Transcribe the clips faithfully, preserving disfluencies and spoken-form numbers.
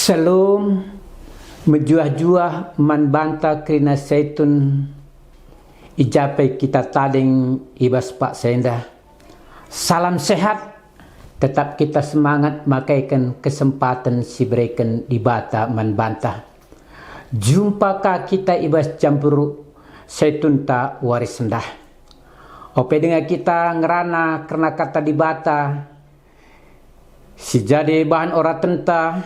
Shalom, mejuah-juah man banta kerina Saitun i ja pe kita tading i bas paksa enda. Salam sehat, tetap kita semangat makaiken kesempaten si ibereken Dibata man banta. Jumpa ka kita i bas jamburu Saitunta wari sendah. Ope denga kita ngerana kerna Kata Dibata, si jadi bahan oratenta,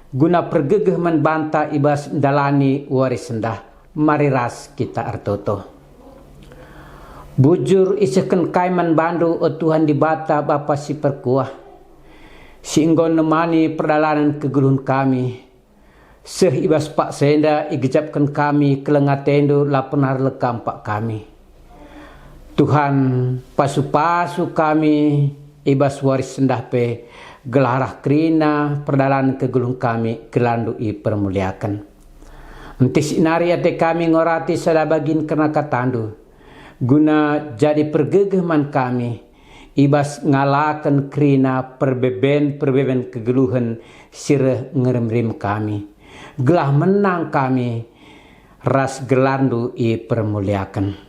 guna pergegeh man banta i bas ndalani wari sendah. Mari ras kita ertoto. Bujur isehken kai man bandu, o Tuhan Dibata, Bapa si perkuah, si enggo nemani perdalanen kegeluhen kami. Seh i bas paksa enda igejapken kami keleng atendu, la pernah erlega empak kami. Tuhan, pasu-pasu kami i bas wari sendah pe, gelah arah kerina perdalanen kegeluhen kami, gelarndu ipermuliaken. Entis nari ate kami ngorati sada bagin kerna katandu, guna jadi pergegeh man kami, i bas ngalaken kerina perbeben-perbeben kegeluhen si reh ngerem-rem kami, gelah menang kami ras gelarndu ipermuliaken.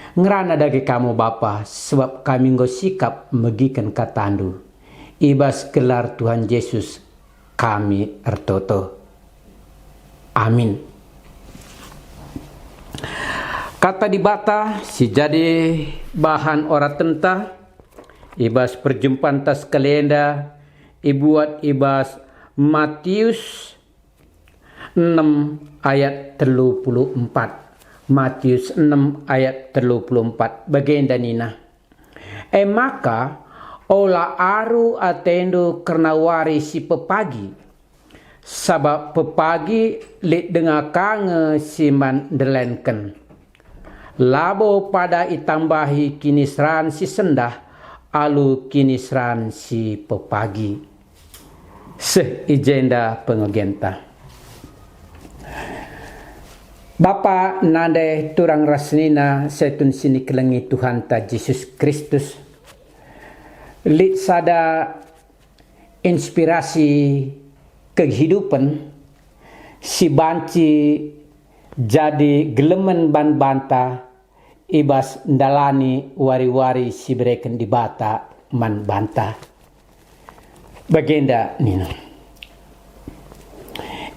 Ngerana dage kam, o Bapa, sebab kami enggo sikap megiken katandu. I bas gelar Tuhan Jesus kami ertoto. Amin. Kata Dibata si jadi bahan oratenta i bas perjumpanta sekali enda ibuat i bas Matius enem ayat telu puluh empat. Matius enem ayat telu puluh empat, bagenda nina, "E maka, ola aru atendu kerna wari si pepagi, sabap pepagi lit denga ka nge si man ndelenken. Labo pada itambahi kiniseran si sendah alu kiniseran si pepagi." Seh i jenda pengogenta. Bapa, nande, turang ras senina Saitun si nikelengi Tuhanta Jesus Kristus, lit sada inspirasi kehidupen si banci jadi gelemen ban banta i bas ndalani wari-wari si ibereken Dibata man banta. Bagenda nina,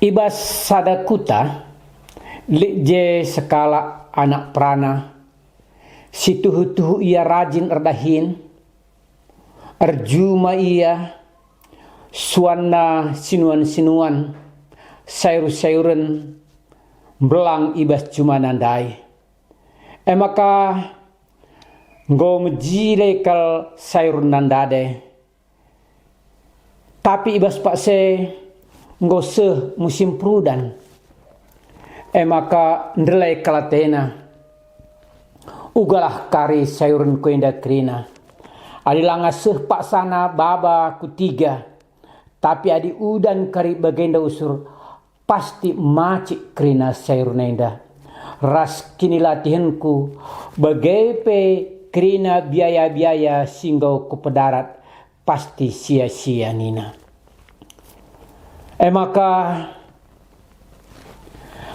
i bas sada kuta lit je sekalak anak perana si tuhu-tuhu ia rajin erdahin, erjuma ia, suanna sinuan-sinuan, sayur-sayuren, mbelang i bas jumana ndai. E maka enggo mejile kal sayurna ndade. Tapi i bas paksa e enggo seh musim perudan. E maka ndelai kal atena, "Ugalah kari sayurenku enda kerina. Adi langa seh paksana baba ku tiga, tapi adi udan kari bagenda usur, pasti macik kerina sayurna enda, ras kinilatihenku, bage pe kerina biaya-biaya si enggo kupedarat, pasti sia-sia," nina. E maka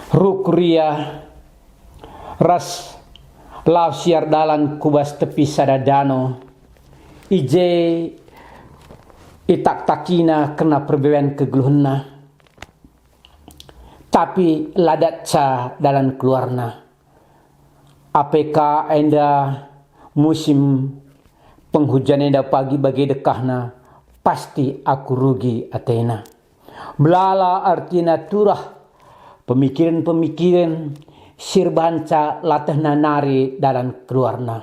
rukur ia ras lawes ia erdalan ku bas tepi sada dano. I je itaktakina kerna perbeben kegeluhenna, tapi la datca dalan keluarna. Ape ka enda musim penghujan enda pagi bage dekahna, pasti aku rugi atena. Melala ertina turah pemikiren-pemikiren si erbahanca la tehna nari dalan keluarna.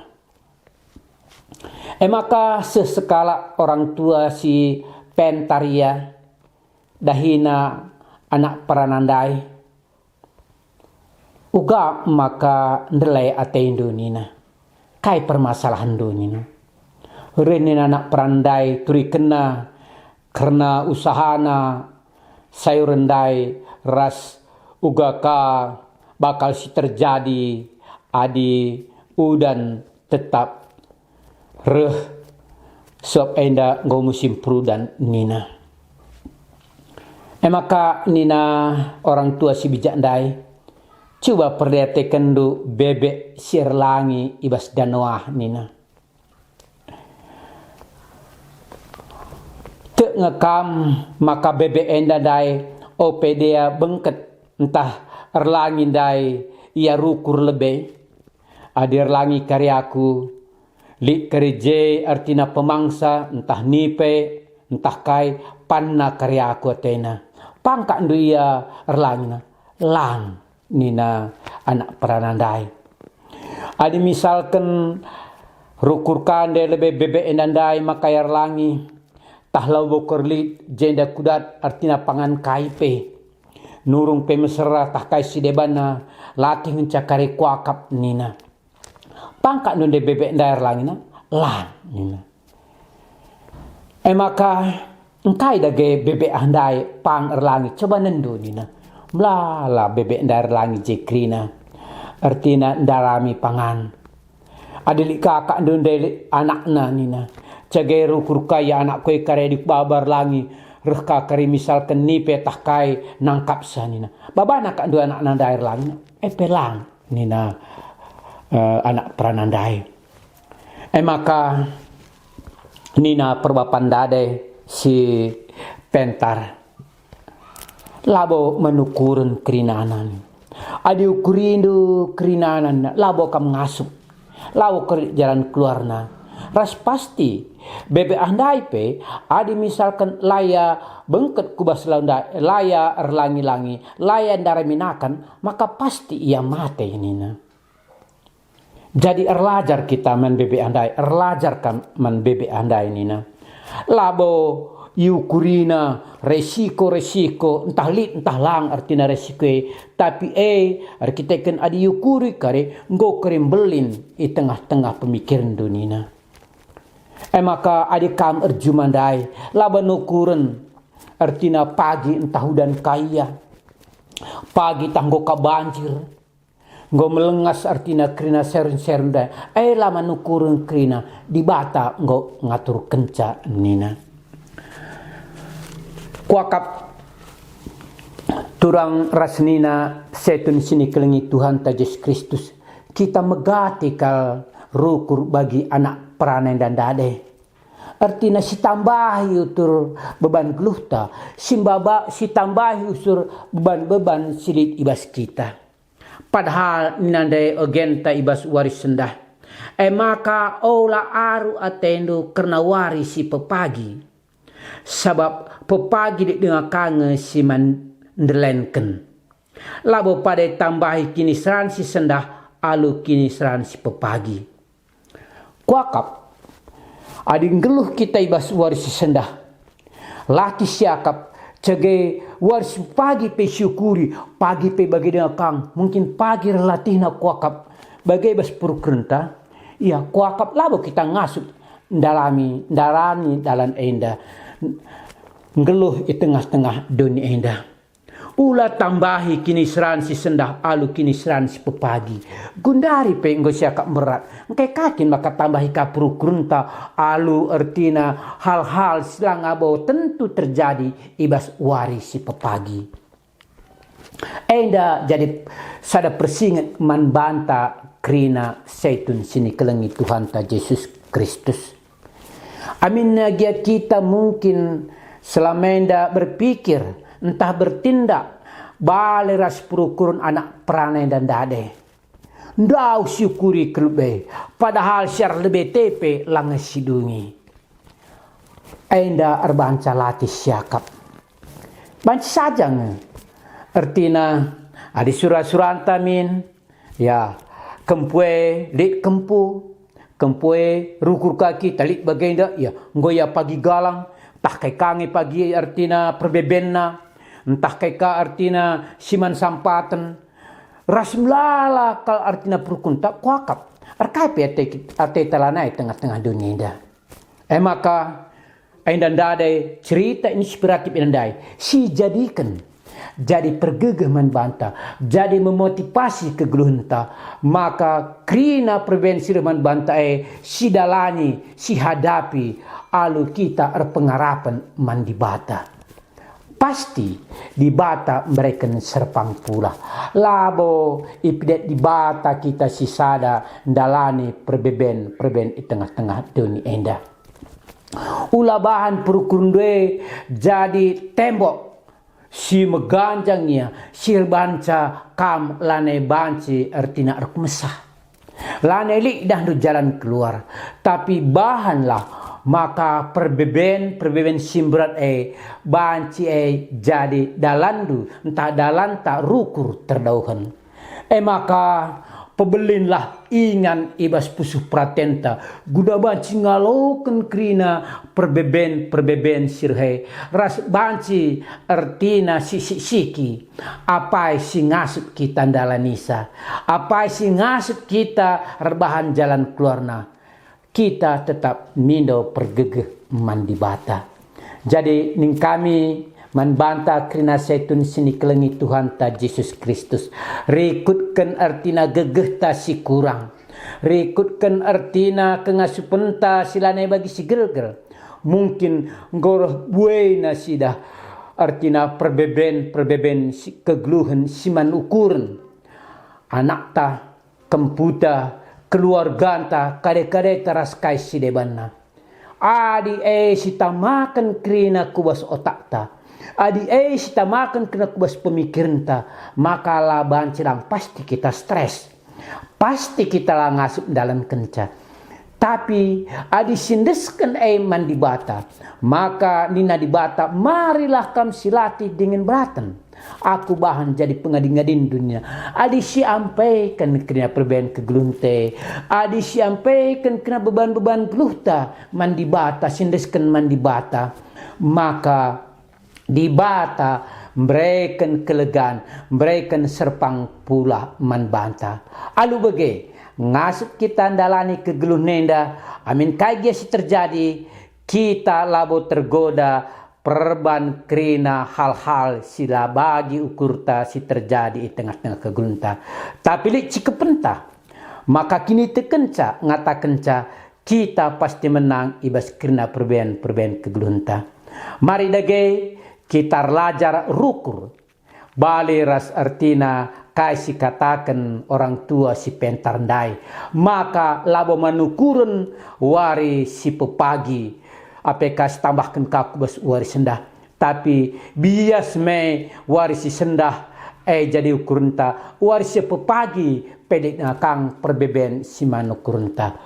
E maka seh sekalak orang tua si pentar ia, dahina anak perana ndai. "Uga maka ndelai atendu," nina. "Kai permasalahenndu?" nina. Reh nina anak perana ndai turikenna kerna usahana sayur ndai ras uga ka bakal si terjadi adi udan tetap reh, sebab enda enggo musim perudan, nina. E maka nina orang tua si bijak ndai, "Cuba perdiatekenndu bebek si erlangi i bas dano ah," nina. Tek nge kam maka bebek enda ndai ope dea bengket ntah erlangi ndai ia rukur lebe? Adi erlangi kari aku, lit kari je ertina pemangsa ntah nipe ntah kai, panna kari aku atena. Pangkakndu ia erlangina? Lang, nina anak perana ndai. Adi misalken rukur ka ndai lebe bebek enda ndai maka ia erlangi, tah labo kerlit jenda kudat ertina pangan kai pe. Nurung pe mesera tah kai si debanna, latih ngenca kari kuakap nina. Pangkakndu ndai bebek ndai erlangina? Lang, nina. E maka, engkai dage bebek ah ndai pang erlangi, coba nendu, nina. Melala bebek ndai erlangi je kerina, ertina ndarami pangan. Adi lit kakakndu ndai lit anakna, nina. Cage rukur ka ia anakku e kari adi kubaba erlangi, reh ka kari misalken nipe tah kai nangkapsa, nina. Babana kakndu anakna ndai erlangina? E pe lang, nina, eh, anak perana ndai. E maka nina perbapan ndai si pentar, "Labo man ukuren kerinana. Adi ukurindu kerinana, labo kam ngasup. Labo kari jalan keluarna. Ras pasti, bebek ah ndai pe, adi misalken la ia bengket ku bas lau ndai, la ia erlangi-langi, la ia ndaraminaken, maka pasti ia mate," nina. Jadi erlajar kita man bebek ah ndai, erlajar kam man bebek ah ndai nina. Labo iukurina resiko-resiko, ntah lit ntah lang ertina resiko e, tapi e erkiteken adi iukuri kari, enggo kari mbelin i tengah-tengah pemikirenndu nina. E maka adi kam erjuma ndai, labo nukuren ertina pagi ntah udan ka ia. Pagi tah enggo ka banjir, enggo melengas ertina kerina seren-seren ndai, e la man ukuren kerina, Dibata enggo ngaturkenca nina. Kuakap turang ras nina setun si nikelengi Tuhanta Jesus Kristus, kita megati kal rukur bagi anak perana enda ndai. Ertina sitambahi utur beban geluhta, simbaba-, sitambahi utur beban-beban si lit i bas kita. Padahal nina ndai ogenta i bas wari sendah, "E maka ola aru atendu kerna wari si pepagi, sabap pepagi lit denga ka nge si man ndelenken. Labo pade tambahi kiniseran si sendah alu kiniseran si pepagi." Kuakap, adi nggeluh kita i bas wari si sendah, latih siakap, cage wari si pagi pe siukuri, pagi pe bage denga ka nge, mungkin pagi reh latihna kuakap, bage bas perukurenta, ia kuakap labo kita ngasup ndalami, ndarani dalan enda, nggeluh i tengah-tengah doni enda. Ula tambahi kiniseran si sendah alu kiniseran si pepagi. Gundari pe enggo siakap mberat. Engkai ka kin maka tambahi ka perukurenta alu ertina hal-hal si langa bo tentu terjadi i bas wari si pepagi. Enda jadi sada persinget man banta kerina setun si nikelengi Tuhanta Jesus Kristus. Aminna gia kita mungkin selama enda berpikir ntah bertindak bale ras perukuren anak perana enda ndai. Ndauh siukuri kelebe, padahal si arah lebe te pe langa sidungi. Enda erbanca latih siakap. Banci saja nge. Ertina, adi sura-suranta min, ya, kempu e lit kempu, kempu e rukur ka kita lit bagenda, ya, enggo ia pagi galang, ntah kai ka nge pagi ertina perbebenna, ntah kai ka ertina si man sampaten, ras melala kal ertina perukurenta kuakap, erkai pe ate, ateta lanai tengah-tengah doni enda. E maka, enda ndai cerita inspiratif enda ndai, sijadiken jadi pergegeh man banta, jadi memotivasi kegeluhenta, maka kerina perbahan si reh man banta e sidalani, sihadapi alu kita erpengarapen man Dibata. Pasti Dibata mbereken serpang pulah. Labo ipidat Dibata kita sisada ndalani perbeben-perbeben i tengah-tengah doni enda. Ula bahan perukurndu e jadi tembok si meganjang ia, si erbahanca kam lanai banci ertina erpemesah. Lanai lit idahndu jalan keluar, tapi bahanlah maka perbeben-perbeben si mberat e banci e jadi dalanndu ntah dalanta rukur terdauhen. E maka, pebelinlah ingan i bas pusuh peratenta, guna banci ngaloken kerina perbeben-perbeben si reh e, ras banci ertina sisik-siki. Apai si ngasup kita ndalanisa? Apai si ngasup kita erbahan jalan keluarna? Kita tetap mindo pergegeh man Dibata. Jadi ning kami man banta kerina setun si nikelengi Tuhanta Jesus Kristus, rikutken ertina gegehta si kurang, rikutken ertina kengasupenta si lanai bagi si gelgel. Mungkin enggo reh buena sidah ertina perbeben-perbeben si kegeluhen si man ukuren. Anakta, kemputa, keluarganta, kade-kadeta ras kai si debanna. Adi e sitamaken kerina ku bas otakta, adi e sitamaken kerina ku bas pemikirenta, maka la banci lang pasti kita stres. Pasti kita la ngasup ndalankenca. Tapi adi siendesken e man Dibata, maka nina Dibata, "Marilah kam silatih dingen beraten. Aku bahan jadi pengadi-ngadin dunia." Adi siampeken kerina perbeben kegeluhenta, adi siampeken kerina beban-beban geluhta man Dibata, siendesken man Dibata, maka Dibata mbereken kelegan, mbereken serpang pulah man banta. Alu bage, ngasup kita ndalani kegeluhen enda, amin kai gia si terjadi, kita labo tergoda perban kerina hal-hal si la bagi ukurta si terjadi i tengah-tengah kegeluhenta. Tapi lit cikepenta, maka kinitekenca ngatakenca, kita pasti menang i bas kerina perbeben-perbeben kegeluhenta. Mari dage kita erlajar rukur, bali ras ertina kai si kataken orang tua si pentar ndai, maka labo man ukuren wari si pepagi, ape ka sitambahken ka ku bas wari sendah. Tapi bias me wari si sendah, e jadi ukurenta, wari si pepagi, pedekna kang perbeben si man ukurenta.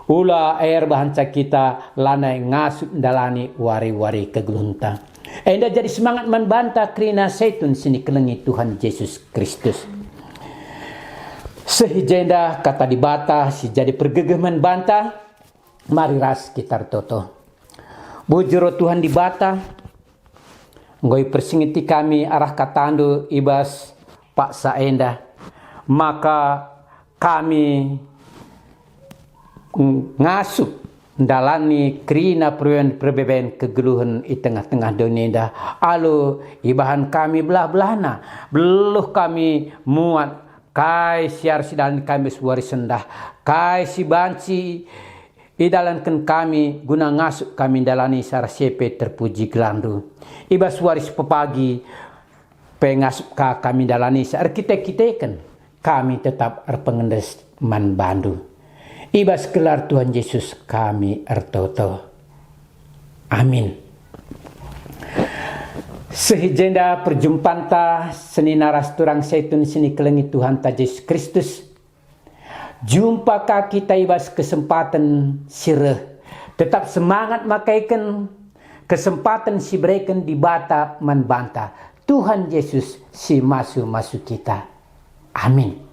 Ula erbahanca kita lanai ngasup ndalani wari-wari kegeluhenta. Enda jadi semangat man banta kerina setun si nikelengi Tuhan Jesus Kristus. Seh i jenda kata Dibata si jadi pergegeh man banta, mari ras kita ertoto. Bujur, o Tuhan Dibata, enggo ipersingeti kami arah katandu i bas paksa enda, maka kami ngasup ndalani kerina perbeben-perbeben kegeluhen i tengah-tengah doni enda. Alu ibahan kami belah-belahna, beluh kami muat kai si arus idalani kami bas wari sendah, kai si banci idalanken kami guna ngasup kami ndalanisa ras si pe terpuji gelarndu. I bas wari si pepagi pe ngasup ka kami ndalanisa erkite-kiteken kami tetap erpengendes man bandu. I bas gelar Tuhan Yesus kami ertoto. Amin. Seh i jenda perjumpanta senina ras turang setun si nikelengi Tuhanta Jesus Kristus. Jumpa ka kita i bas kesempaten si reh. Tetap semangat makaiken kesempaten si ibereken Dibata man banta. Tuhan Yesus si masu-masu kita. Amin.